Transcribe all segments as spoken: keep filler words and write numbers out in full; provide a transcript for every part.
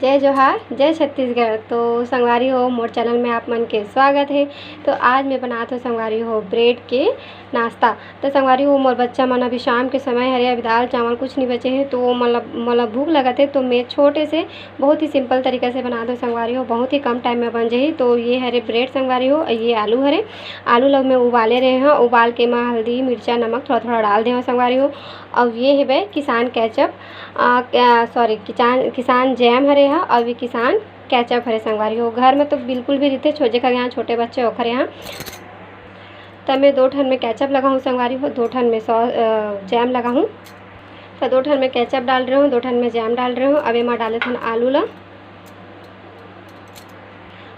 जय जोहार, जय छत्तीसगढ़। तो संगवारी हो, मोर चैनल में आप मन के स्वागत है। तो आज मैं बनात हो संगवारी हो ब्रेड के नाश्ता। तो संगवारी हो, मोर बच्चा मन अभी शाम के समय हरे, अभी दाल चावल कुछ नहीं बचे है, तो वो मतलब मतलब भूख लगत है, तो मैं छोटे से बहुत ही सिंपल तरीका से बनात हो संगवारी हो, बहुत ही कम टाइम में बन जाही। तो ये हरे ब्रेड संगवारी हो, ये आलू हरे, आलू ला मैं उबाले रहे हो, उबाल के मैं हल्दी, मिर्चा, नमक थोड़ा थोड़ा डाल दे हो संगवारी हो। अब ये है बे किसान केचप, सॉरी, किसान किसान जैम हरे हा, अउ ये किसान केचप हरे संगवारी हो। घर में तो बिल्कुल भी रहिथे, छो-, जेकर यहाँ छोटे बच्चे ओखर यहाँ। त मैं दो ठन में केचप लगाहूँ संगवारी हो, दो ठन में सॉस, अ, जैम लगाहूँ। त दो ठन में केचप डाल रहे हो, दो ठन में जैम डाल रहे हो। अब एमा डाले थन आलू ला।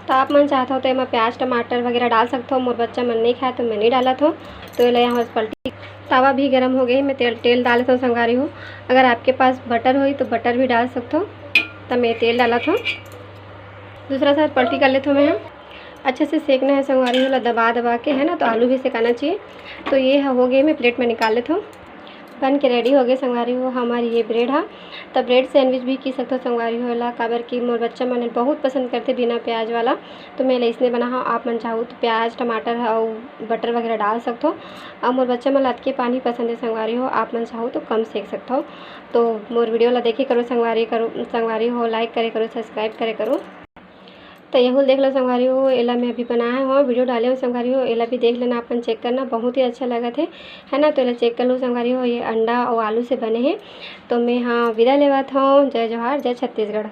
त आप मन चाहत हो तो एमा प्याज, टमाटर वगैरह डाल सकत हो। मोर बच्चा मन नहीं खाए तो मैं नहीं डालत हो। तो एला यहाँ बस पलटी। तवा भी गरम हो गए, मैं तेल, तेल डालत हो संगवारी हो। अगर आपके पास बटर होई तो बटर भी डाल सकत हो। त मैं तेल डालत हो, दूसरा साइड पलटी कर लेत हो मैं। अच्छा से सेकना है संगवारी हो, ला दबा दबा के, है ना, तो आलू भी सेकाना चाहिए। तो ये ह-, हो गए, मैं प्लेट में निकाल लेत हो। बन के रेडी हो गए संगवारी हो हमार ये ब्रेड हा। त ब्रेड सैंडविच भी की सकत हो संगवारी हो ला, काबर कि मोर बच्चा मन बहुत पसंद करथे बिना प्याज वाला। तो मैं ला इसने बना हा, आप मन चाहू तो प्याज, टमाटर अउ बटर वगैरह डाल सकत हो। अउ मोर बच्चा मन ला अतके पानी पसंद है संगवारी हो, आप मन चाहू तो कम सेक सकत हो। तो मोर वीडियो ला देखे करो संगवारी करो, संगवारी हो, लाइक करे करो, सब्सक्राइब करे करो। तो यहू देख लो संगवारी हो, एला मैं अभी बनाए हो, वीडियो डाले हो संगवारी हो, एला भी देख लेना, अपन चेक करना, बहुत ही अच्छा लगत है, है ना। तो एला चेक कर लो संगवारी हो, ये अंडा और आलू से बने हैं। तो मैं हाँ विदा लेवत हूँ। जय जोहार, जय छत्तीसगढ़।